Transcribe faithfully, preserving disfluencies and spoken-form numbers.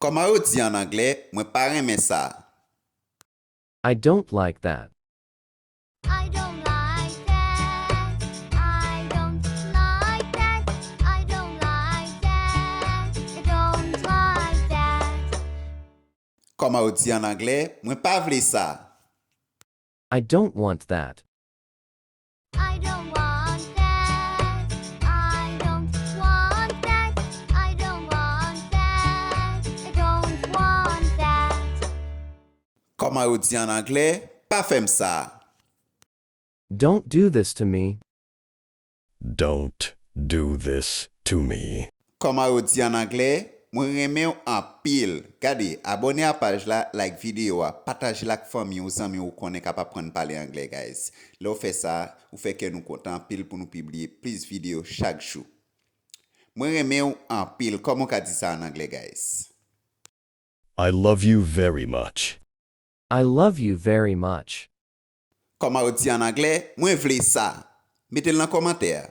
Kòman yo di an anglè, mwen pa renmen sa. I don't like that. I don't like that. I don't like that. I don't like that. I don't like that. Kòman yo di an anglè, mwen pa vle sa. I don't want that. I don't want that. I don't want that. I don't want that. I don't want that. Kòman yo di an anglè, pa fè m sa. Don't do this to me. Don't do this to me. Kòman yo di an anglè, mwen renmen w anpil. Gade, abòne a paj la, like videyo a, pataje l ak fanmi w, zanmi w ou konnen k ap aprann pale anglè, guys. Lè w fè sa, ou fè kè nou kontan anpil pou nou pibliye plis videyo chak jou. Mwen renmen w anpil. Kòman w ka di sa an anglè, guys? I love you very much. I love you very much. Kòman yo di an anglè, mwen vle sa. Mete l nan kòmantè a.